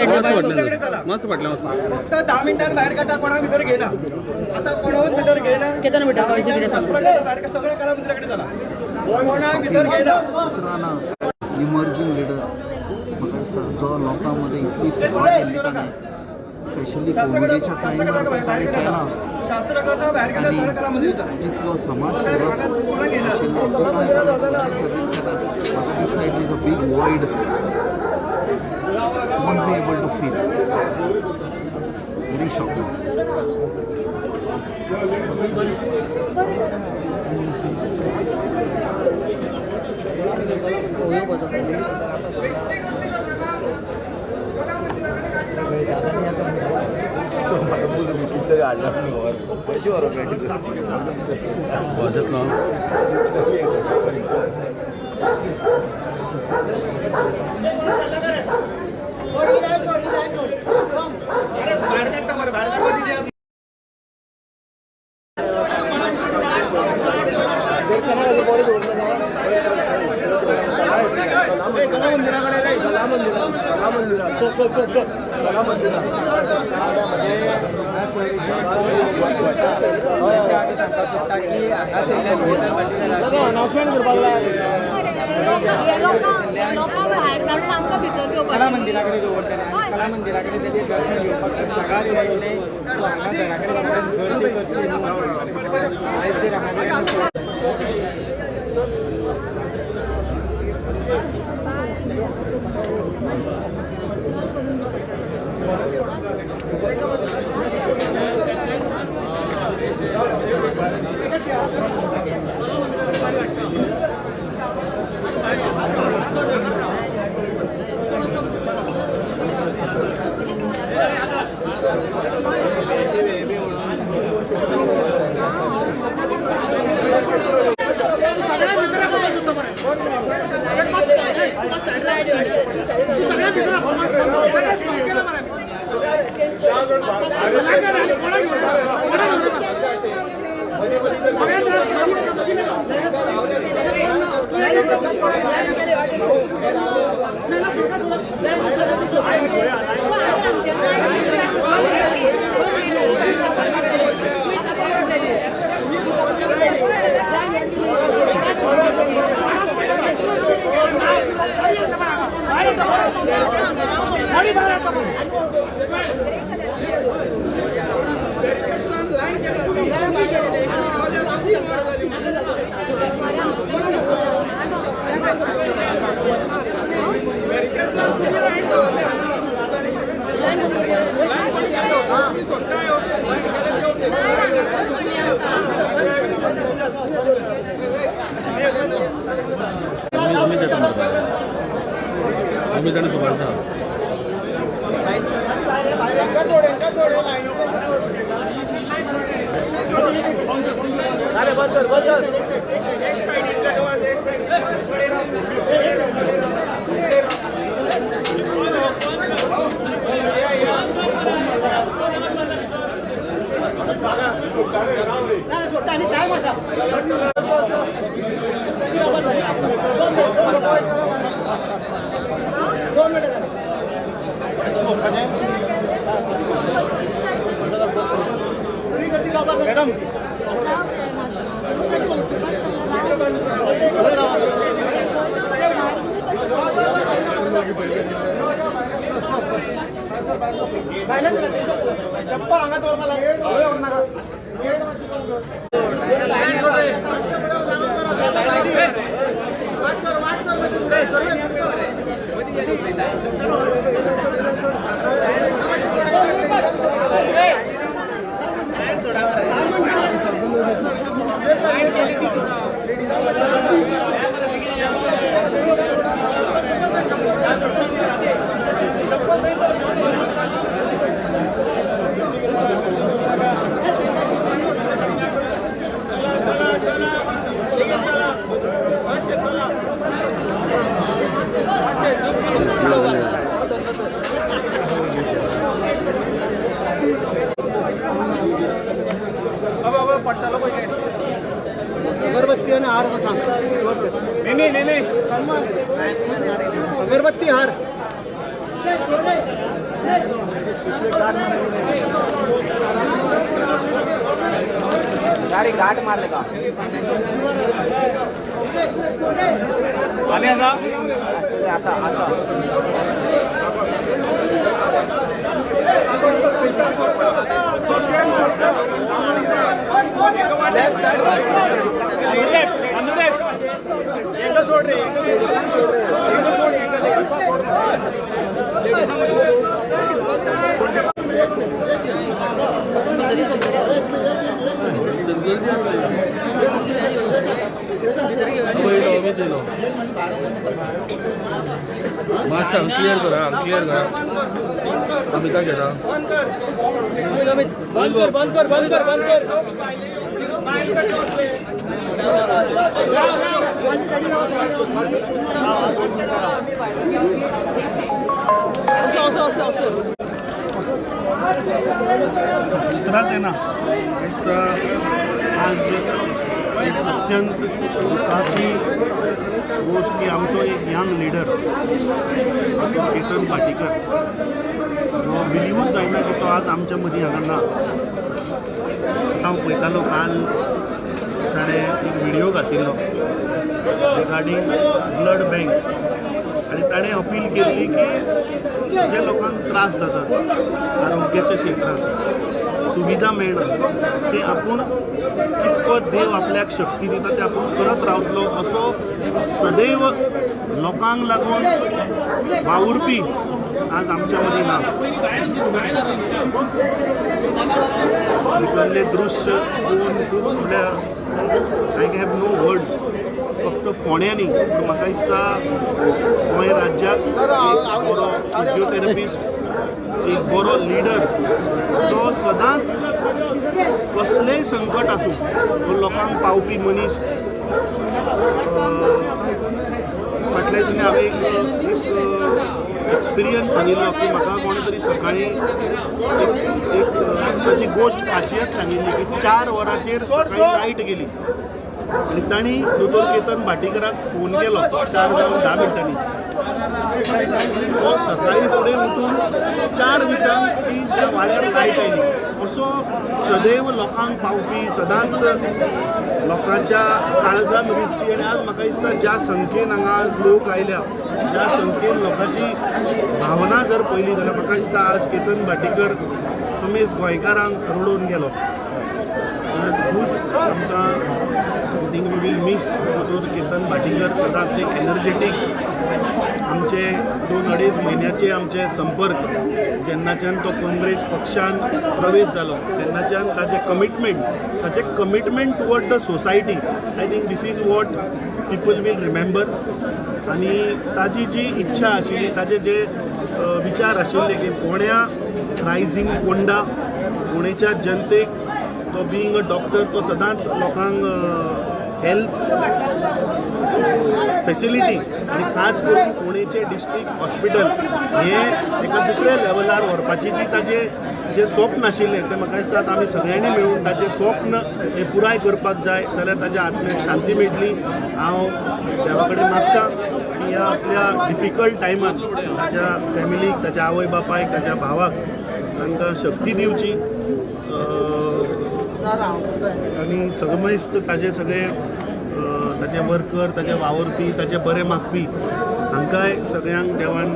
मस्त वाटलं मस्त. फक्त 10 मिनिटांनी बाहेर काढा, कोणा भितर घेना. आता कोणाहून भितर घेना केतन बेटा पैसे किती सांगतो. सगळ्या कला मंदिराकडे चला, कोणा भितर घेना. इमर्जिंग लिडर म्हाका दिसता जो लोकां मदें इतली सेवा केल्ली ताणें, स्पेशली कोविडेच्या टायमार ताणें केलां आनी इतलो समाज सेवक आशिल्लो जो ताणें सर्वीस केला. म्हाका दिसता it is a big void won't be able to fill. Very shocking. कला मंदिराकडे दवरतले आनी कला मंदिराकडे तेजें दर्शन घेवपाक सगळ्यात पयलें हांगा घरा कडेन गर्दी करची न्हू. अगरबत्ती आणि हार सांग. नाही नाही नाही, अगरबत्ती हार. गाडी घाट मारले का असा असा मातशें क्लियर करा, क्लियर करा. अमिता घेता. बंद कर बंद कर बंद कर बंद कर. उतराच येना. आज एक अत्यंत दुःखाची गोष्ट की आमचो एक यंग लिडर केतन भाटीकर जो बिलीवूच जायना की तो आज आमच्या मदीं हांगा ना. आतां हांव पळयतालो काल ताणें एक व्हिडियो घातिल्लो रिगार्डींग ब्लड बँक आनी ताणें अपील केल्ली की जे लोकांक त्रास जातात आरोग्याच्या क्षेत्रांत सुविधा मेळना ते आपूण कितको देव आपल्याक शक्ती दिता ते आपूण करत रावतलो असो सदैव लोकांक लागून वावुरपी आज आमच्या मदीं ना. भितरलें दृश्य पळोवन खूब म्हणल्यार I have no words. फक्त फोंड्यांनी पूण म्हाका दिसता गोंय राज्याक एक बरो फिजियोथेरपिस्ट, एक बरो लिडर जो सदांच कसलेंय संकट आसूं तो लोकांक पावपी मनीस. फाटल्या दिसांनी हांवें एक एक्सपिरियन्स सांगिल्लो की म्हाका कोणें तरी सकाळीं एक ताची गोश्ट खासियत सांगिल्ली की 4 वरांचेर सकाळीं लायट गेली आनी तांणी दोतोर केतन भाटीकराक फोन केलो 4:10. तो सकाळीं फुडें उठून 4:20 ती त्या वाड्यार लायट आयली. असो सदैव लोकांक पावपी, सदांच लोकांच्या काळजान रुजपी. आनी आज म्हाका दिसता ज्या संख्येन हांगा लोक आयल्या, ज्या संख्येन लोकांची भावना जर पळयली जाल्यार म्हाका दिसता आज केतन भाटीकर समेस्त गोंयकारांक रडोवन गेलो. आज खूब आमकां I think we will miss दोतोर केतन भाटीकर. सदांच एक एनर्जेटीक आमचे 2-2.5 म्हयन्याचे आमचे संपर्क, जेन्नाच्यान तो काँग्रेस पक्षान प्रवेश जालो तेन्नाच्यान ताजें कमिटमेंट, ताचें commitment toward the society, I think this is what people will remember. आनी ताजी जी इच्छा आशिल्ली, ताजे जे विचार आशिल्ले की फोंड्या रायझींग पोंडा, फोंडेच्या जनतेक तो बीइंग अ डॉक्टर तो सदांच लोकांक हेल्थ फेसिलिटी आनी खास करून फोंडेचें डिस्ट्रिक्ट हॉस्पिटल हें एका दुसऱ्या लेवलार व्हरपाची जी ताजें जें स्वप्न आशिल्लें तें म्हाका दिसता आमी सगळ्यांनी मेळून ताजें स्वप्न हें पुराय करपाक जाय जाल्यार ताज्या आत्म्याक शांती मेळटली. हांव देवा कडेन मागता की ह्या असल्या डिफिकल्ट टायमार ताज्या फॅमिलीक, ताज्या आवय बापायक, ताज्या भावाक तांकां शक्ती दिवची आनी सगळेच ताजे सगळे ताजे वर्कर, ताजे वावुरपी, ताजे बरे मागपी हांकांय सगळ्यांक देवान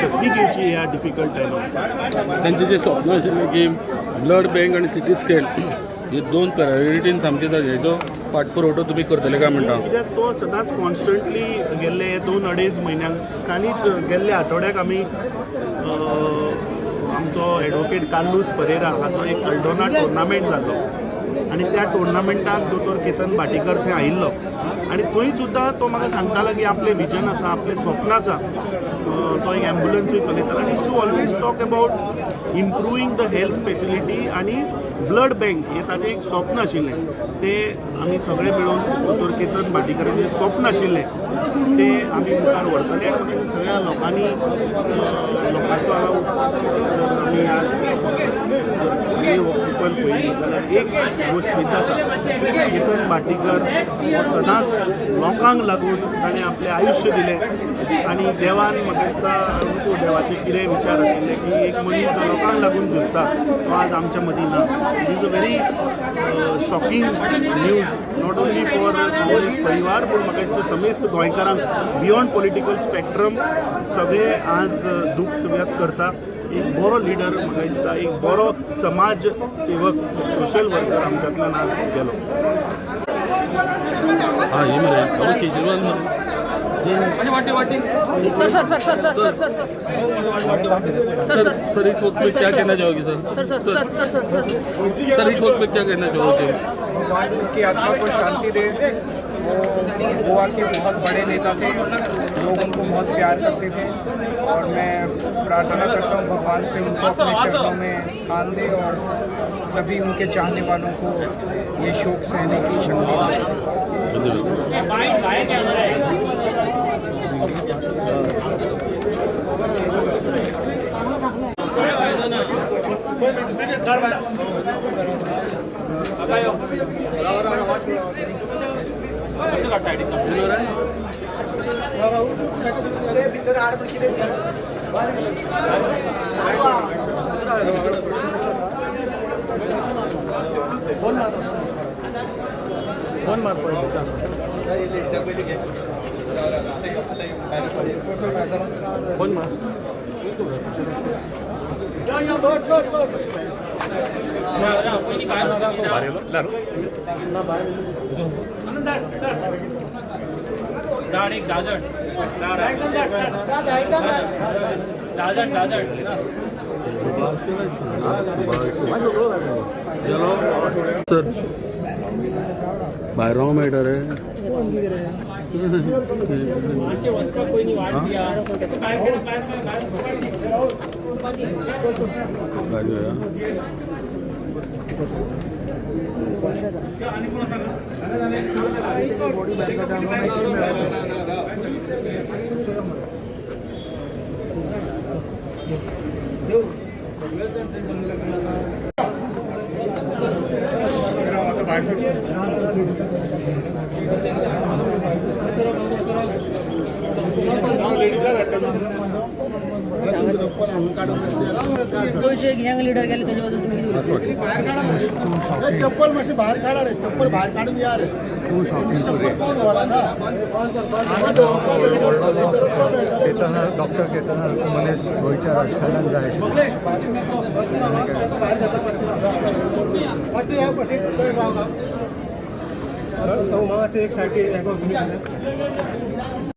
शक्ती दिवची ह्या डिफिकल्ट टायमार. तांचें जें स्वप्न आशिल्लें की ब्लड बँक आनी सिटी स्कॅन हे 2 प्रायोरिटीन सामकें हेजो पाठपुरवठो तुमी करतले काय म्हणटा? कित्याक तो सदांच कॉन्स्टंटली गेल्ले 2-2.5 म्हयन्यांक, कालीच गेल्ल्या आठवड्याक आमी आमचो एडवोकेट कार्लूस फरेरा हाचो एक अल्डोना टुर्नामेंट जाल्लो आनी त्या टुर्नामेंटाक दोतोर केतन भाटीकर थंय आयिल्लो आनी थंय सुद्दां तो म्हाका सांगतालो की आपलें विजन आसा, आपलें स्वप्न आसा. तो एक एम्बुलन्सूय चलयतालो आनी to always talk about improving the health facility आनी ब्लड बँक हें ताजें एक स्वप्न आशिल्लें. तें आमी सगळे मेळून दोतोर केतन भाटीकराचें स्वप्न आशिल्लें तें आमी मुखार व्हरतले. आनी सगळ्या लोकांनी लोकांचो हांगा आमी आज वेव ऑफ पिपल पळयली जाल्यार एक गोश्ट सिद्ध आसा, केतन भाटीकर हो सदांच लोकांक लागून ताणें आपलें आयुश्य दिलें आनी देवान म्हाका दिसता देवाचे कितें विचार आशिल्ले की एक मनीस जो लोकांक लागून झुजता तो आज आमच्या मदीं ना. It is a very shocking news not only for Congress परिवार पूण म्हाका दिसता समेस्त गोंयकारांक बियोंड पॉलिटिकल स्पेक्ट्रम सगळे आज दुख्ख व्यक्त करता. एक बरो लिडर म्हाका दिसता, एक बरो समाज सेवक, सोशल वर्कर आमच्यांतल्यान आज गेलो. हा हे मरे बाबा केजरीवाल मरे. Sir sir sir sir sir sir sir sir sir sir इस वक्त में क्या कहना चाहोगे sir? Sir sir sir sir sir sir sir इस वक्त में क्या कहना चाहोगे? भगवान उनकी आत्मा को शांति दे। वो गोवा के बहुत बड़े नेता थे, लोग उनको बहुत प्यार करते थे और मैं प्रार्थना करता हूँ भगवान से उनको अपने चरणों में स्थान दे और सभी उनके चाहने वालों को ये शोक सहने की शक्ति दे। सर भायर रावंक मेळटा रे. भायर घेवया. गोंयचे एक यंग लिडर गेले त्याच्याबद्दल तुम्ही किती बोलता? चप्पल मातशी भायर काडा रे, चप्पल भायर काडून या रे. चप्पल कोण व्हरना डॉक्टर केतन मनीस गोंयच्या राजकारणात जाय आशिल्लो. मातशें एक सायडीक.